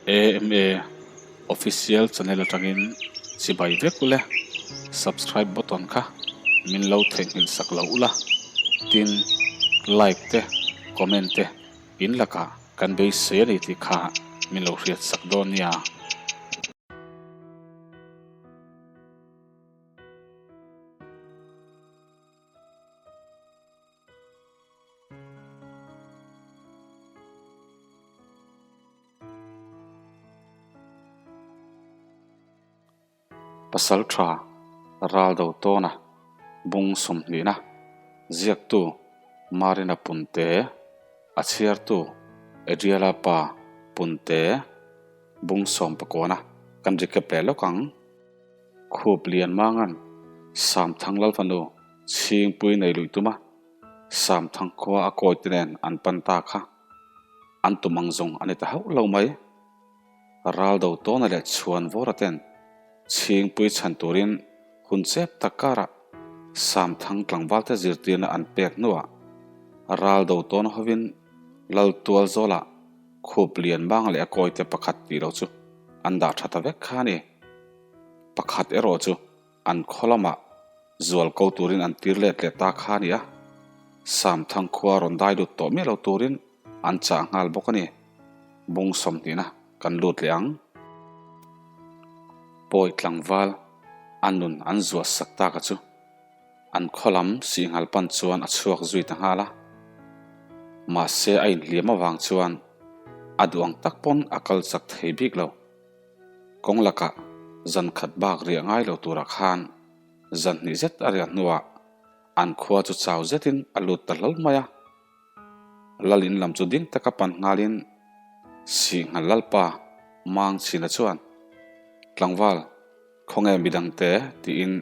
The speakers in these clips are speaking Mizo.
AMA Official channel atangin chibai vek ule, subscribe button kha min lo theihnghilh sak lo ula, tin like te comment te in lakah kan beisei a ni tih kha min lo hriat sak dawn nia. Pasal tha ral do tawna bung sawmhnihna ziaktu Marina Punte, a chhiartu Adriela pa Punte bung sawm pakawna kan recap leh lawk ang. Khup lian mangan Samthang Lalfanu chhingpui nei luih tuma Samthang khua a kawi te nen an pan ta kha an tum ang zawng a ni ta hauh lo mai. Ral do tawna leh chhuan vawra ten chhingpui chhan turin hun chep tak karah Samthang tlangval te zirtirna an pek hnuah ral do tawn hovin Lal tual zawlah khup lian mang leh a kawi te pakhat tih lo chu an dah tha ta vek kha a ni. Pakhat erawh chu an khaw lamah zual ko turin an tir let leh ta kha a ni a, Samthang khua rawn dai lut tawh miah lo turin an chah nghal bawk a ni. Bung sawmhnihna kan lut leh ang. Pawi tlangval a nun an zuah sak taka chu an khaw lam singhal pan chuan a chhuak zui ta nghal a. Mahse a inhliam avang chuan a duh ang tak pawn a kal chak thei bik lo. Kawng lakah zan khat bak riah ngai lo turah khan zan hnih zet a riah hnuah an khua chu chau zetin a lut ta hlawl mai a. Lal in lam chu ding taka pan nghalin Singhal Lalpa Mang Chhina chuan, Tlangval, khawnge midangte? tiin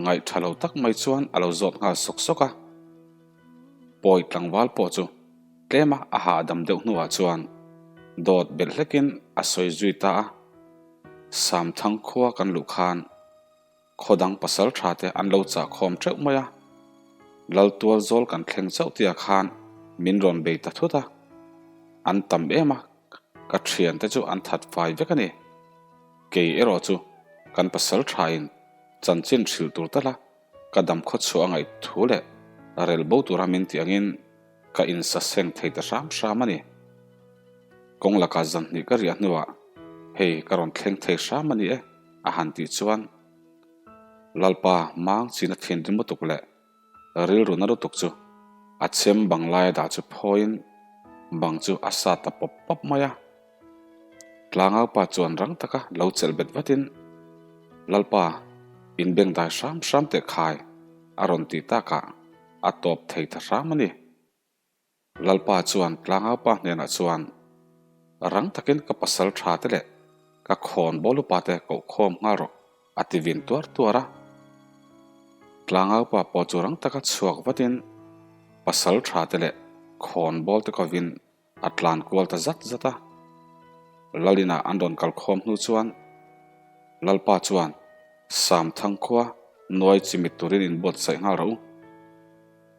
ngaih tha lo tak mai chuan a lo zawt nghal sawk sawk a. Pawi tlangval pawh chu tlema a hahdam deuh hnuah chuan dawt belh hlekin a sawi zui ta a, Samthang khua kan luh khan khaw dang pasal tha te an lo chah khawm teuh mai a, Laltual zawl kan thleng chauh tia khan min rawn bei ta thut a, an tam em a, ka thiante chu an that fai vek a ni. Kei erawh chu kan pasal thain chanchin hrilh tur tala Ka dam khaw chhuah a ngaih thu leh rel bo tura min tih angin ka insaseng thei ta hram hram a ni. Kawng lakah zan hnih ka riah hnuah hei ka rawn thleng thei hram a ni e a han tih chuan Lalpa mang china thinrim lutuk leh rilru na lutuk chu a chem bang laia dah chu phawiin bang chu a sa ta pawp pawp mai a. Tlangaupa chuan rang taka lo chelh bet vatin, Lalpa, inbeng dai hram hram teh khai, a rawn tih takah a tawp thei ta hram a ni. Lalpa chuan Tlangaupa hnenah chuan, Rang takin ka pasal tha te leh ka khawn bawlupa te koh khawm nghal rawh, a ti vin tuar tuar a. Tlangaupa pawh chu rang taka chhuak vatin, pasal tha te leh khawn bawl te kovin A tlan kual ta zat zat a. Lalina an rawn kal khawm hnu chuan Lalpa chuan Samthang khua nuai chimit turin inbuatsaih nghal rawh u.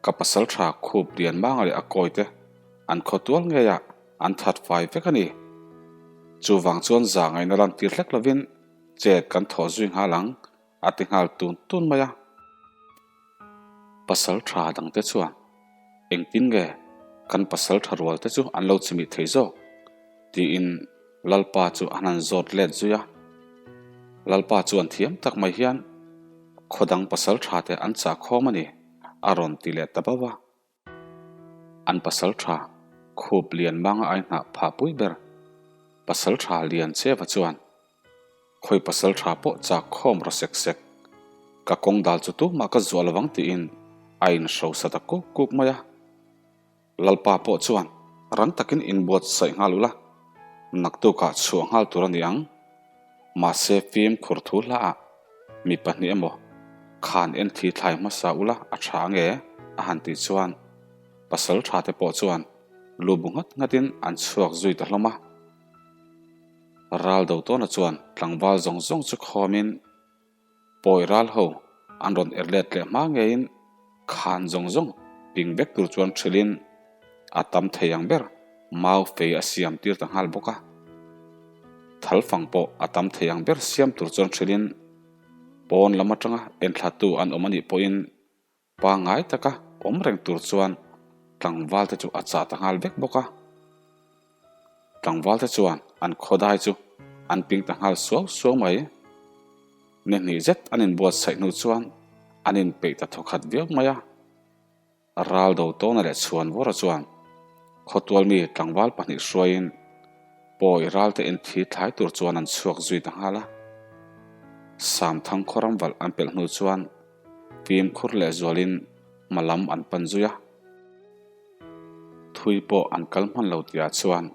Ka pasal tha khup lian manga leh a kawi te an khaw tual ngei a, an that fai vek a ni. Chuvang chuan za ngaihna lan tir hlek lovin chet kan thawh zui nghal ang a ti nghal tun tun mai a. Pasal tha dangte chuan engtin nge kan pasal tha rual te chu an lo chimih thei zawk? tiin Lalpa chu an han zawt let zui a. Lalpa chuan thiam tak mai hian khaw dang pasal tha te an chah khawm a ni a rawn ti leh ta bauh a. An pasal tha khup lian manga ai hnah phah pui ber pasal tha lian cheva chuan Khawi pasal tha pawh chak khawm raw sek sek. Ka kawng dal chu tumah ka zuah lovang tiin a inhrosa ta kuk kuk mai a. Lalpa pawh chuan rang takin inbuatsaih nghal ula, naktukah chhuah nghal tur a ni ang. Mahse fimkhur thu hlaah mi pahnih emaw khan en thi thlai hmasa ula a tha ange a han tih chuan pasal tha te pawh chuan lu bu nghat nghatin an chhuak zui ta hlawm a. Ral do tawna chuan tlangval zawng zawng chu khawmin pawi ral ho an rawn er let leh hma ngeiin khan zawng zawng ping vek tur chuan hrilhin a tam thei ang ber mau fei a siam tir ta nghal bawk a. Thalfang pawh a tam thei ang ber siam tur chuan hrilhin pawn lam atanga enthlatu an awm a nih pawhin pangngai taka awm reng tur chuan tlangval te chu a chah ta nghal vek bawk a. Tlangval te chuan an khawdai chu an ping ta nghal suau suau mai. Ni hnih zet an inbuatsaih hnu chuan an inpeih ta thawkhat viau mai a. Ral do tawna leh chhuan vawra chuan khawtual mi tlangval pahnih hruaiin pawi ralte en thi thlai tur chuan an chhuak zui ta nghal a. Samthang khaw ram valh an pelh hnu chuan fimkhur leh zualin hma lam an pan zui a. Thui pawh an kal hman lo tihah chuan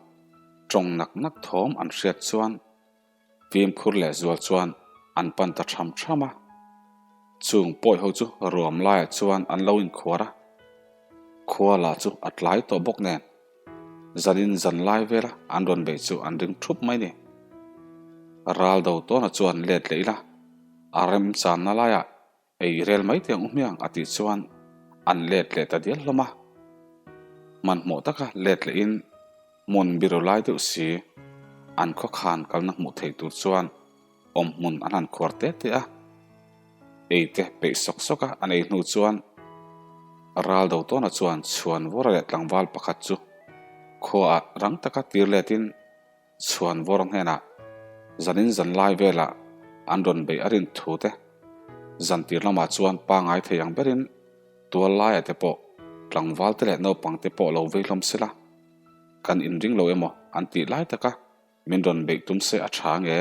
tawng nak nak thawm an hriat chuan Fimkhur leh zual chuan an pan ta tham tham a. Chung pawi ho chu ruam laiah chuan an lo inkhuar a. Khua lah chu a tlai tawh bawk nen. Zanin zan lai vela an rawn beih chu an ring thup mai ni. Ral do tawna chuan let leh ila a remchanna laiah Ei rel mai teh ang u hmiang a tih chuan an let leh ta dial hlawm a. Hmanhmawh taka let lehin hmun biru lai deuh si an khawkhan kalna hmuh theih tur chuan awm hmun an han khuar te te a. Ei te peih sawk sawk a an ei hnu chuan ral do tawna chuan chhuan vawra leh tlangval pakhat chu khuaah rang taka tir letin Chhuan vawr hnenah zanin zan lai velah an rawn beih a rin thu te, zan tir lamah chuan pangai thei ang berin tual laiah te pawh tlangval te leh naupang te pawh lo vei hlawm sela, kan inring lo emaw an tih lai taka min rawn beih tum se a tha nge?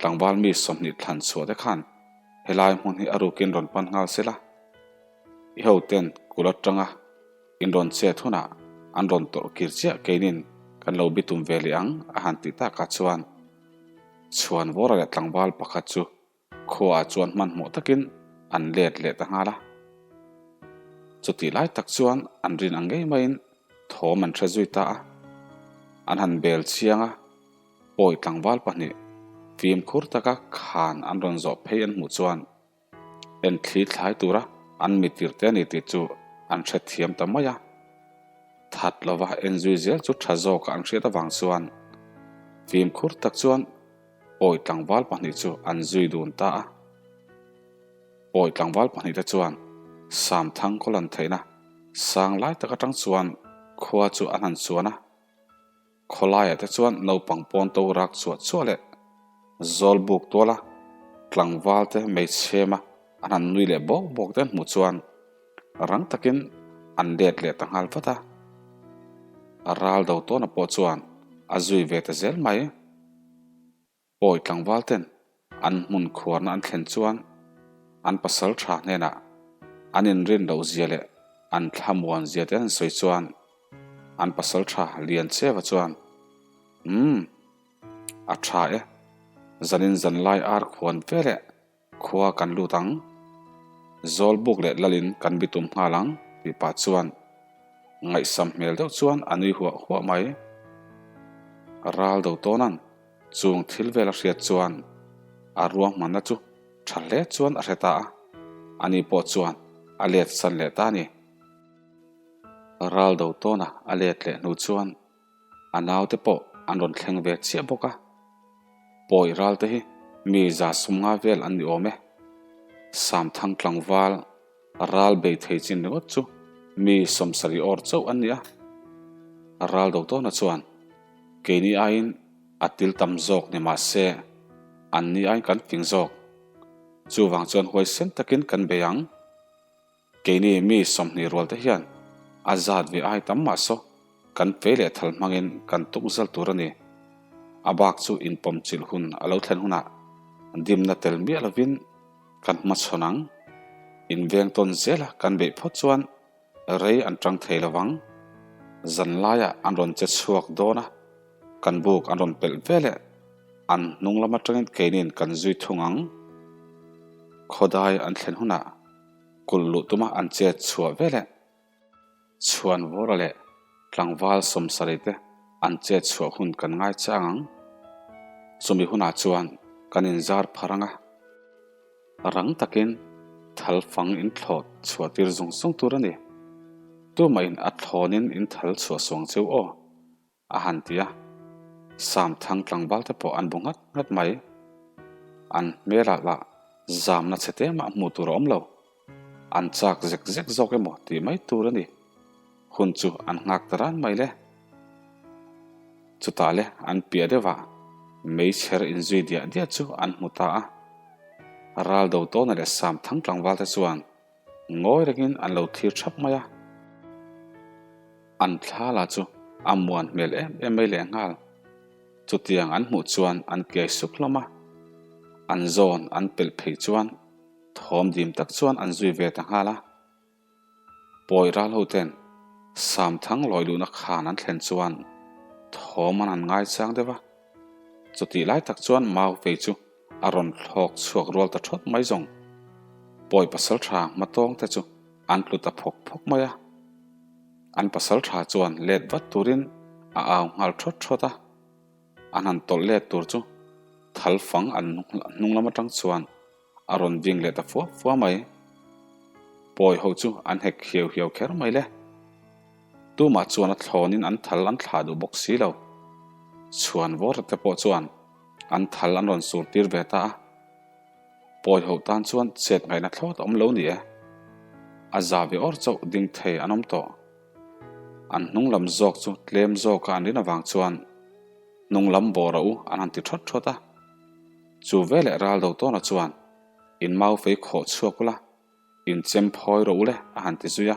Tlangval mi 20 thlan chhuah te khan helai hmun hi a rukin rawn pan nghal sela, i hoten kul atanga In rawn chet hunah an rawn tawrh kir chiah keinin kan lo bitum ve leh ang a han tih takah chuan Chhuanvawra leh tlangval pakhat chu khuaah chuan hmanhmawh takin an let leh ta nghal a. Chutih lai tak chuan an rin ang ngei maiin thawm an hre zui ta a. An han bel chiang a, pawi tlangval pahnih fimkhur taka khan an rawn zawh phei an hmuh chuan En thli thlai tura an mi tirte a ni tih chu an hrethiam ta mai a. That lova en zui zel chu tha zawka an hriat avang chuan fimkhur tak chuan pawi tlangval pahnih chu an zui dun ta a. Pawi tlangval pahnihte chuan Samthang khaw lan theihna sang lai tak atang chuan khua chu an han chuan a. Khawlaiah te chuan naupang pawn to rak chuah chuah leh zawl buk tuala tlangval te hmeichhema an han nui leh bawk bawk te an hmuh chuan rang takin an let leh ta nghal vat a. A ral do tawna pawh chuan a zui ve ta zel mai. Pawi tlangval ten an hmun khuarna an thlen chuan an pasal tha hnenah an inrin loh zia leh an thlamuan zia te an sawi chuan an pasal tha lian cheva chuan Umm, a tha e, zanin zanlai ar khuan ve leh Khua kan lut ang. Zawlbuk leh lalin kan bitum nghal ang tih pah chuan ngaihsam hmel deuh chuan a nui huah huah mai. Ral do tawna'n chung thil vel a hriat chuan a ruahmanna chu tha hle chuan a hre ta a, ani pawh chuan a let san leh ta a ni. Ral do tawna a let leh hnu chuan A naute pawh an rawn thleng ve chiah bawk a. Pawi ralte hi mi za sumnga vel an ni awm e. Samthang tlangval ral bei thei chin ringawt chu mi 70 awr chauh an ni a. Ral do tawna chuan keini aiin a til tam zawk ni mah se anni aiin kan fing zawk. Chuvang chuan huaisen takin kan bei ang. Keini mi 20 rual te hian a zat ve ai tam mah saw kan fei leh thal hmangin kan tuk zal tur a ni. A bak chu inpawm chilh hun a lo thlen hunah dimna tel miah lovin kan hmachhawn ang. Inveng tawn zela kan beih phawt chuan rei an tang thei lo vang. Zanlaiah an rawn che chhuak dawn a, kan buk an rawn pelh veleh an hnung lam atangin keinin kan zui thung ang. Khawdai an thlen hunah Kul luh tuma an chet chhuah veleh Chhuanvawra leh tlangval 70 te an chet chhuah hun kan ngai chang ang. Chumi hunah chuan kan inzar phar ang a, rang takin thal fang in thlawt chhuah tir zung zung tur a ni. Tumahin a thlawnin in thal chhuah suang cheu aw. A han ti a. Samthang tlangval te pawh an bu nghat nghat mai. An hmelah lah zamna chhe te mah hmuh tur a awm lo. An chak zek zek zawk emaw tih mai tur a ni. Hun chu an nghak ta ran mai le. Chutah le an piah deuhah meichher inzui diah diah chu an hmu ta a. Ral do tawna leh Samthang tlangval te chuan ngawi rengin an lo thlir thap mai a. An thla lah chu a muan hmel em em mai lehnghal. Chutiang an hmuh chuan an kiai suk hlawm a. An zawn an pelh phei chuan thawm dim tak chuan an zui ve ta nghal a. Pawi ral ho ten Samthang lawi luhna khan an thlen chuan thawm an han ngaichang deuh a. Chutih lai tak chuan Mau fei chu a rawn thlawk chhuak rual ta thawt mai zawng. Pawi pasal tha hmatawng te chu an tlu ta phawk phawk mai a. An pasal tha chuan let vat turin a au nghal thawt thawt a. An han tawlh let tur chu thal fang an hnung lam atang chuan a rawn ding leh ta fua fua mai. Pawi ho chu an hek hiau hiau kher mai le. Tumah chuan a thlawnin an thal an thlah duh bawk si lo. Chhuan vawr te pawh chuan an thal an rawn sur tir ve ta a. Pawi ho tan chuan chet ngaihna thlawt a awm lo ni e. A za ve awr chauh ding thei an awm tawh. An hnung lam zawk chu tlem zawka an rin avang chuan hnung lam bawh rawh u an han ti thawt thawt a. Chu veleh ral do tawna chuan in mau fei khawh chhuak ula, in chem phawi rawh ule a han ti zui a.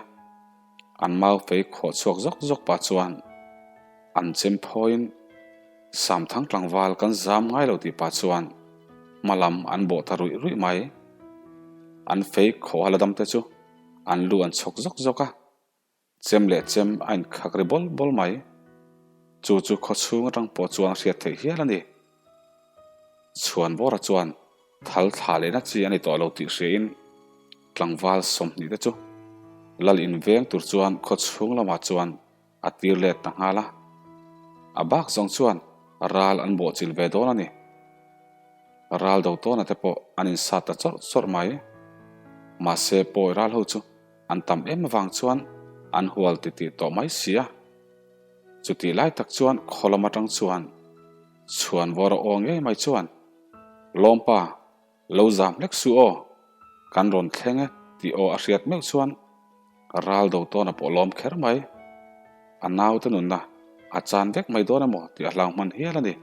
An mau fei khawh chhuak zawk zawk pah chuan an chem phawiin Samthang tlangval kan zam ngai lo tih pah chuan hma lam an bawh ta ruih ruih mai. An fei khawh a la dam te chu an lu an chhawk zawk zawk a. Chem leh chem a inkhak ri bawl bawl mai. Chu chu khaw chhung atang pawh chuan a hriat theih hial a ni. Chhuanvawra chuan thal thlah lehna chi a ni tawh lo tih hriain tlangval 20 te chu lal inveng tur chuan khaw chhung lamah chuan a tir let ta nghal a. A bak zawng chuan ral an bawhchilh ve dawn a ni. Ral do tawna te pawh an insat ta chawrh chawrh mai. Mahse pawi ral ho chu An tam em avang chuan an hual titih tawh mai si a. Chutih lai tak chuan khaw lam atang chuan chhuan vawr a aw ngei mai chuan, Lawmpa, lo zam hlek suh aw, kan rawn thleng e tih aw a hriat meuh chuan ral do tawn a pawh lawm kher mai. A naute nunna a chan vek mai dawn emaw tih a hlau hman hial a ni.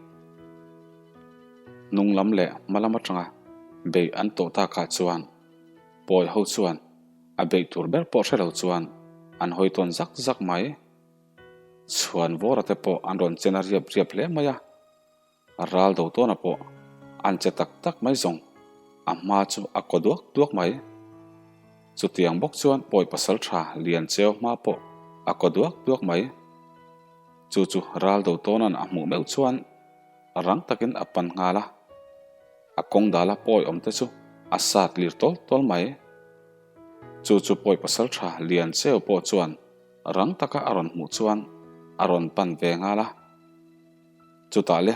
Hnung lam leh hma lam atanga beih an tawh takah chuan pawi ho chuan A beih tur ber pawh hre lo chuan an hawi tawn zak zak mai. Chhuan vawra te pawh an rawn chen a riap riap hle mai a, ral do tawna pawh an che tak tak mai zawng a hma chu a kaw duak duak mai. Chutiang bawk chuan pawi pasal tha lian cheu hma pawh a kaw duak duak mai. Chu chu ral do tawna'n a hmuh meuh chuan rang takin a pan nghal a. A kawng dala pawi awm te chu a sat lir tawl tawl mai. Chu chu pawi pasal tha lian cheu pawh chuan rang taka a rawn hmuh chuan a rawn pan ve nghal a. Chutah le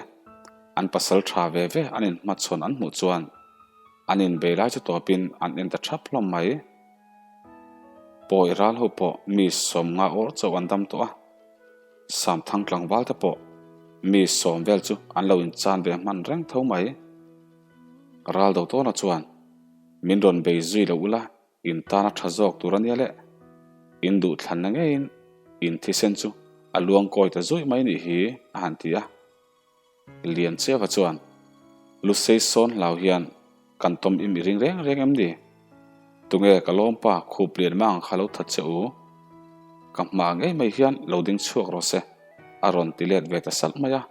an pasal tha ve ve an inhmachhawn an hmuh chuan an inbei lai chu tawpin an en ta thap hlawm mai. Pawi ral ho pawh mi 50 awr chauh an dam tawh a. Samthang tlangval te pawh mi 10 vel chu an lo inchan ve hman reng tho mai. Ral do tawna chuan min rawn bei zui lo ula in tana tha zawk tur a nia le. In duh thlanna ngeiin in thisen chu a luang kawi ta zuih mai nih hi a han ti a. Lian Cheva chuan Lusei sawn hlau hian kan tawm im i ring reng reng em ni? Tunge ka lawmpa khup lian mang kha lo that che u? Ka hma ngei mai hian lo ding chhuak rawh se a rawn ti let ve ta salh mai a.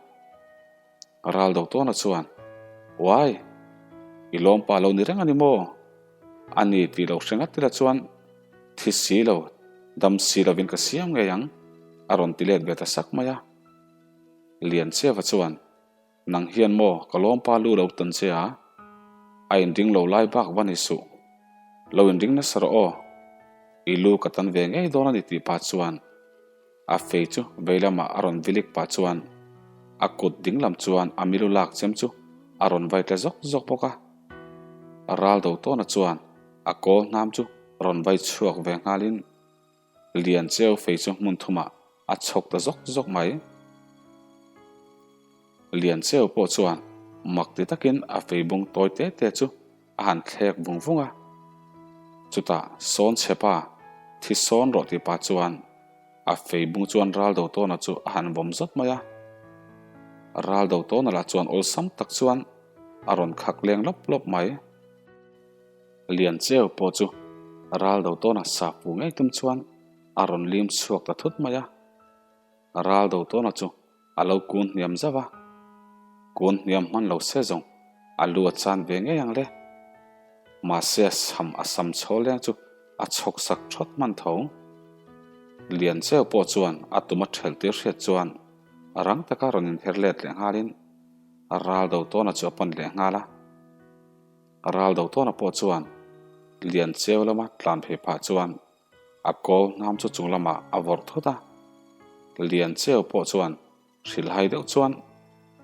Ral do tawna chuan, Uai! I lawmpa lo ni reng a ni maw? A ni tih lo hre ngat ila chuan thi si lo, dam si lovin ka siam ngei ang, a rawn ti let ve ta sak mai a. Lian Cheva chuan, Nang hian maw ka lawmpa lu lo tan che a? A inring lo lai bak va ni suh. Lo inring nasa rawh aw. I lu ka tan ve ngei dawn a ni tih pah chuan A fei chu vei lamah a rawn vilik pah chuan a kut ding lam chuan a milu lak chem chu a rawn vai tle zawk zawk bawk a. Ral do tawna chuan a kawl hnam chu rawn vai chhuak ve nghalin Lian cheu fei chu hmun thumah a chhawk ta zawk zawk mai. Liancheu pawh chuan mak ti takin a feibung tawi te te chu a han thlek vung vung a. Chutah sawn chhe pa, thi sawn rawh tih pah chuan a feibung chuan Raldo tawna chu a han vawm zawt mai a. Raldo tawna lah chuan awlsam tak chuan a rawn khak leng lawp lawp mai. Liancheu pawh chu Raldo tawna sa fu ngei tum chuan a rawn lim chhuak ta thut mai a. Raldo tawna chu a lo kun hniam zauh a, kun hniam hman lo se zawng a lu a chan ve ngei ang le. Mahse a sam a sam chho leng chu a chhawk sak thawt hman tho. Liancheu pawh chuan a tum a thelh tir hriat chuan rang taka rawn inher let leh nghalin Raldo tawna chu a pan leh nghal a. Raldo tawna pawh chuan Liancheu lama tlan phei phah chuan A kawl hnam chu chung lamah a vawrh thut a, Liancheu pawh chuan hrilhhai deuh chuan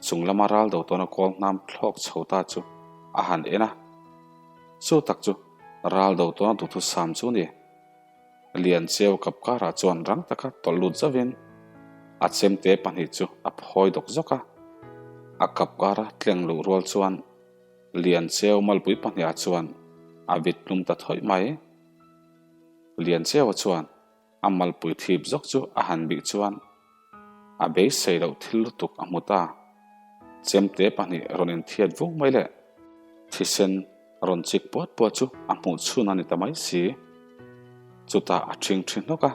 chung lama ral do tawna kawl hnam thlawk chho ta chu a han en a. Chu tak chu ral do tawna duhthusam chu ni. Liancheu kap karah chuan rang taka tawlh lut zauhin a chemte pahnih chu a phawi dawk zawk a. A kap kara tleng luh rual chuan Liancheu malpui pahniha chuan a vit tlum ta thawih mai. Liancheua chuan a malpui thip zawk chu a han bih chuan a beisei loh thil lutuk a hmu ta. Chemte pahnih rawn inthiat vung mai leh thisen rawn chik puat puat chu a hmuh chhun a ni ta mai si. Chutah a ṭhing ṭhi hnawk a,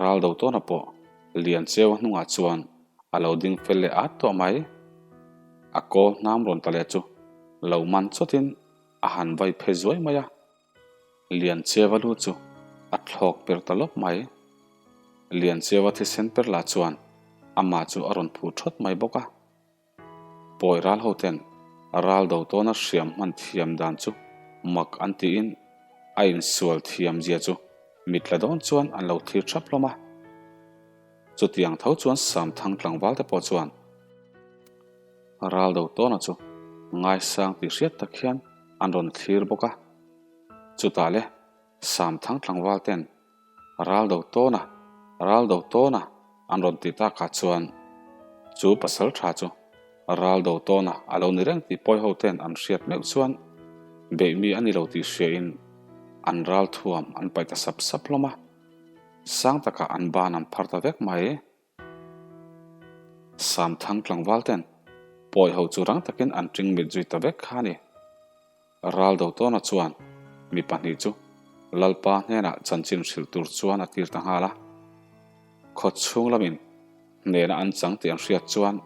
ral do tawna pawh Liancheua hnungah chuan a lo ding fel leh at tawh mai. A kawl hnam rawn ta leh chu lo man chawtin a han vai phei zuai mai a. Liancheva lu chu a thlawk per ta lawp mai. Liancheva thisen per lah chuan amah chu a rawn phu thawt mai bawk a. Pawi ral ho ten ral do tawna hriam hman thiam dan chu mak an tiin a insual thiam zia chu mit la dawn chuan an lo thlir thap hlawm a. Chutiang tho chuan Samthang tlangval te pawh chuan ral do tawna chu ngaisang tih hriat tak hian an rawn thlir bawk a. Chutah le Samthang tlangval ten ral do tawna, ral do tawna an rawn tih takah chuan chu pasal tha chu ral do tawna a lo ni reng tih pawi ho ten an hriat meuh chuan beih mi a ni lo tih hriain an ral thuam an paih ta sap sap hlawm a. Sang takah an ban an phar ta vek mai. Samthang tlangval ten pawi ho chu rang takin an ṭing mit zui ta vek kha a ni. Ral do tawna chuan mi pahnih chu Lalpa hnenah chanchin hrilh tur chuan a tir ta nghal a. Khaw chhung lamin hnena an chang tih an hriat chuan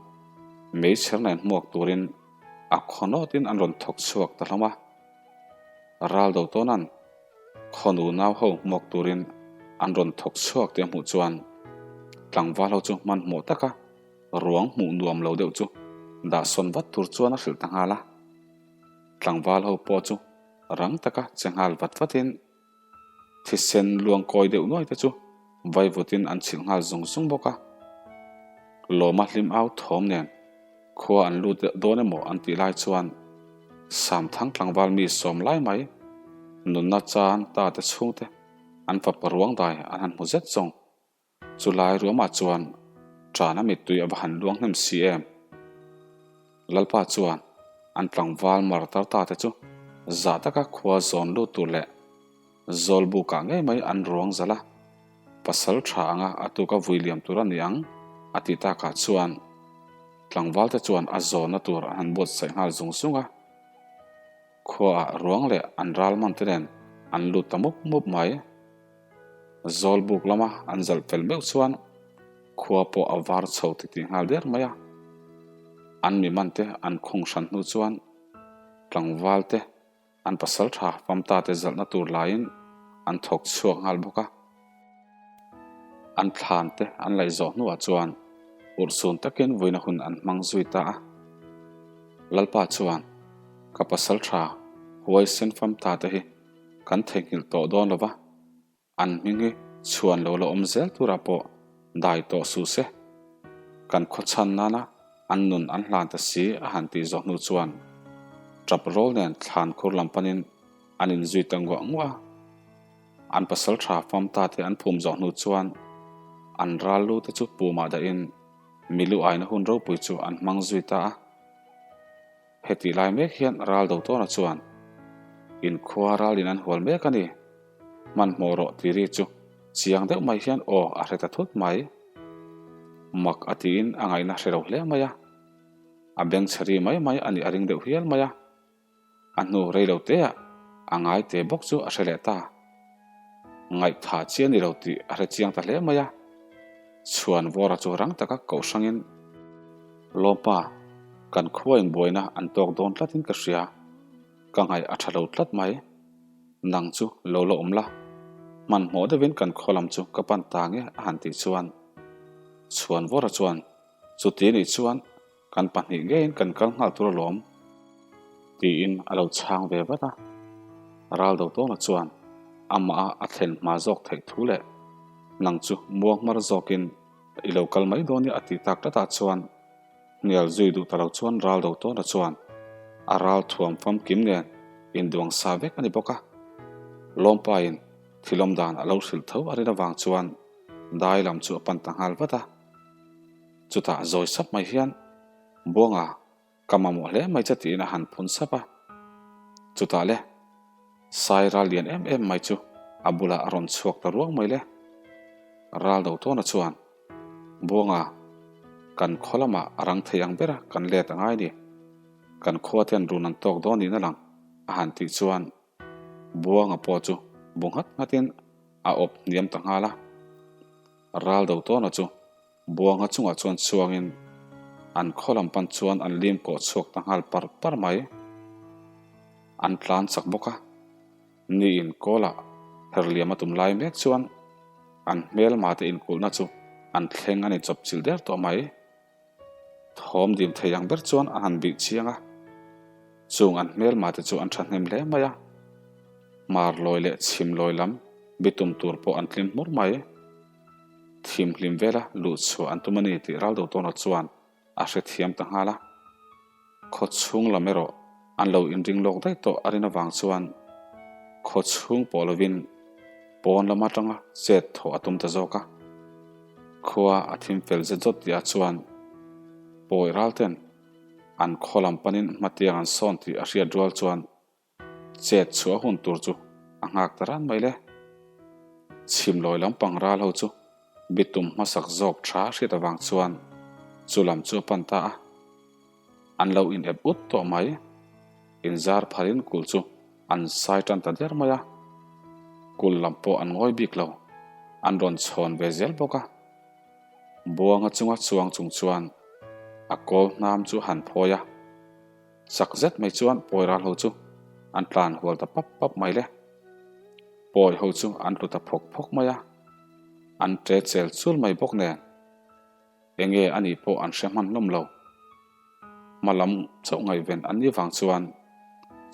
meichher nen hmuak turin a khaw nawtin an rawn thawk chhuak ta hlawm a. Ral do tawna'n khaw nu nau ho hmuak turin an rawn thawk chhuak tih a hmuh chuan tlangval ho chu hmanhmawh taka ruang hmuh nuam lo deuh chu dah sawn vat tur chuan a hrilh ta nghal a. Tlangval ho pawh chu rang taka che nghal vat vatin thisen luang kawi deuh nuai te chu vaivutin an chhilh nghal zung zung bawk a. Lawma hlim au thawm nen khua an lut deuh dawn emaw an tih lai chuan Samthang tlangval mi sawm lai mai nunna chan ta te chhungte an fapa ruang dai an han hmu zet zawng. Chu lai ruamah chuan ṭana mittui a va han luang hnem si em? Lalpa chuan an tlangval mar tar ta te chu zah taka khua zawn lut tur leh zawl bukah ngei mai an ruang zalh a, pasal ṭha anga a tuka vui liam tur a ni ang a tih takah chuan tlangval te chuan a zawnna tur an han buatsaih nghal zung zung a. Khuaah ruang leh an ral man te nen an lut ta mup mup mai. Zawlbuk lama an zalh fel meuh chuan khua pawh a var chho titih nghal der mai a. An mi man te an khung hran hnu chuan tlangval te an pasal tha famta te zalhna tur laiin an thawk chhuak nghal bawk a. An thlan te an laih zawh hnuah chuan urhsun takin vuina hun an hmang zui ta a. Lalpa chuan ka pasal tha huaisen famta te hi kan theihnghilh tawh dawn lo va, an hming hi chhuan lo la awm zel turah pawh dai tawh suh se. Kan khawchhan nana an nun an hlan ta si a han tih zawh hnu chuan tap rawl nen thlan khur lam panin an inzui ta nguah nguah a. An pasal tha fam ta te an phum zawh hnu chuan an ral lu te chu pumah dahin. Milu aina hun ropui chu an hmang zui ta a. Hetih lai mek hian ral do tawna chuan inkhua ralin an hual mek a ni. Hmanhmawh rawh tih ri chu chiang deuh mai hian aw a hre ta thut mai. Mak a tiin a ngaihna hre lo hle mai a. A bengchhe ri mai mai a nih a ring deuh hial mai a. A hnu rei lo teah a ngai te bawk chu a hre leh ta. Ngaihthah chi a ni lo tih a hre chiang ta hle mai a. Chhuan Vawra chu rang taka koh hrangin, Lawmpa, kan khua inbuaina an tawk dawn tlatin ka hria, ka ngaih a tha lo tlat mai. Nang chu lo la awm la, hmanhmawh deuhin kan khaw lam chu ka pan ta nge a han tih chuan Chhuan Vawra chuan, Chuti nih chuan Kan pahnih ngeiin kan kal nghal tur alawm, tiin a lo chhang ve vat a. Ral do tawna chuan amah a thlen hma zawk theih thu leh nang chu muang hmar zawkin i lo kal mai dawn i a tih tak tlatah chuan hnial zui duh ta lo chuan ral do tawna chuan a ral thuam famkim nen induang sa vek a ni bawk a. Lawmpain thilawm dan a lo hrilh tho a rin avang chuan dai lam chu a pan ta nghal vat a. Chutah zawi sap mai hian, Buanga, ka mamawh hle mai che tiin a han phun sap a. Chutah le, Sai ral lian em em mai chu a bulah a rawn chhuak ta ruang mai le. Ral do tawna chuan, Buanga, kan khaw lamah a rang thei ang bera kan let a ngai ni. Kan khua ten run an tawk dawn niin a lang, a han tih chuan Buanga pawh chu bu nghat nghatin a awp hniam ta nghal a. Ral do tawna chu Buanga chungah chuan chuangin an khaw lam pan chuan an lim kawh chhuak ta nghal par par mai. An tlan chak bawk a, niin kawlah herliam a tum lai mek chuan an hmelma te inkulhna chu an thleng a ni chawp chilh der tawh mai. Thawm dim thei ang ber chuan an han bih chiang a, chung an hmelma te chu an thahnem hle mai a, hmar lawi leh chhim lawi lam bitum tur pawh an tlim hmur mai. Thimhlim vela luh chhuah an tum a ni tih Raldo Tawna chuan a hrethiam ta nghal a. Khaw chhung lam erawh an lo inring lawk daih tawh a rin avang chuan khaw chhung pawh lovin pawn lam atanga chet thawh a tum ta zawk a. Khua a thim fel zet zawt tihah chuan pawi ralten an khaw lam panin hmatiang an sawn tih a hriat rual chuan Chet chhuah hun tur chu a nghak ta ran mai le. Chhimlawi lampang ral ho chu bitum hmasak zawk tha hriat avang chuan chu lam chu a pan ta a. An lo in ep ut tawh mai. Inzar pharin kul chu an sai tan ta der mai a. Kul lam pawh an ngawi bik lo. An rawn chhawn ve zel bawk a. Buanga chunga chuang chung chuan a kawl hnam chu han phawi a. Chak zet mai chuan pawi ral ho chu an tlan hual ta pap pap mai le. Pawi ho chu an tlu ta phawk phawk mai a, an ṭe chel chul mai bawk nen. Enge a nih pawh an hre hman hlawm lo. Hma lam chauh ngaihven an nih vang chuan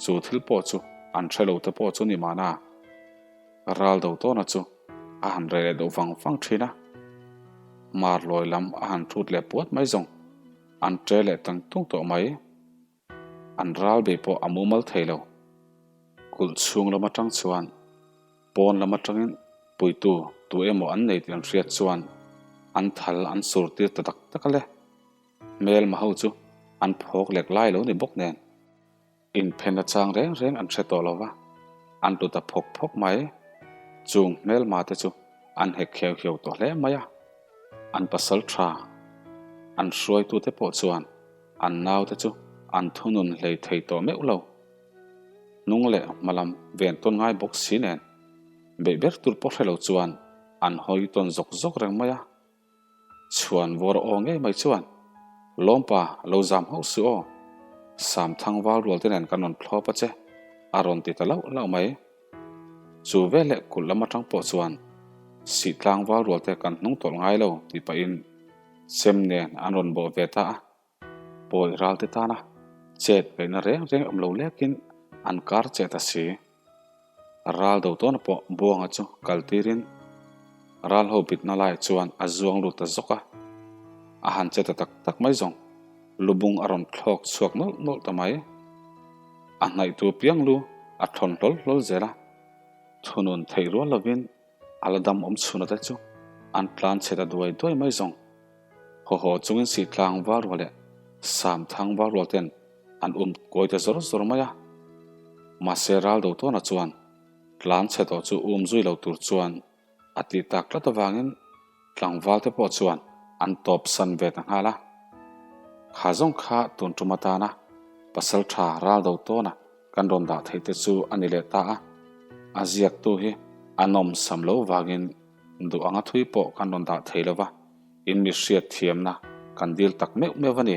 chu thil pawh chu an hre lo te pawh chu ni mahna. Ral do tawna chu a han reh leh deuh vang vang ṭhin a, mar lawi lam a han hrut leh puat mai zawng. An ṭe leh tang tung tawh mai. An ral bei pawh a mumal thei lo. Kulh chhung lam atang chuan pawn lam atangin puitu tu emaw an nei tih an hriat chuan an thal an sur tir ta tak tak a le. Hmelma ho chu an phawk lek lai lo ni bawk nen. Inphen a chang reng reng an hre tawh lo va, an tlu ta phawk phawk mai. Chung hmelma te chu an hek kheu kheu tawh hle mai a. An pasal tha, an hruaitute pawh chuan an naute chu an thunun hlei thei tawh meuh lo. Hnung leh hma lam ven tawn ngai bawk si nen, beih ber tur pawh hre lo chuan an hawi tawn zawk zawk reng mai a. Chhuan vawr aw ngei mai chuan, Lawmpa, lo zam hauh suh aw. Samthang val rual te nen kan rawn thlawp a che, a rawn ti ta lauh lauh mai. Chu veleh kulh lam atang pawh chuan Sihtlang val rual te kan hnung tawlh ngai lo tih pahin chem nen an rawn bawh ve ta a. Pawi ral te tana chet ngaihna reng reng awm lo lekin an kar che ta si. Ral do tawna pawh Buanga chu kal tirin ral ho bitna laiah chuan a zuang lut ta zawk a, a han che ta tak tak mai zawng lubung a rawn thlawk chhuak nawlh nawlh ta mai. A hnaihtu piang lu a thawn hlawl hlawl zel a, thunun theih rual lovin a la dam awm chhuna te chu an tlan chhe ta duai duai mai zawng. Haw haw chungin Sihtlang Valrual leh Samthang Valrual ten an um kawi ta zawr zawr mai a. Mahse Raldo tawna chuan tlan chhe tawh chu um zui lo tur chuan a tih tak tlat avangin tlangval te pawh chuan an tawp san ve ta nghal a. Kha zawng kha tun tum atana pasal tha Raldo tawna kan rawn dah theih te chu a ni leh ta a. A ziaktu hi a nawmsam lo vangin duh anga thui pawh kan rawn dah thei lo va, in mi hriat thiamna kan dil tak meuh meuh a ni.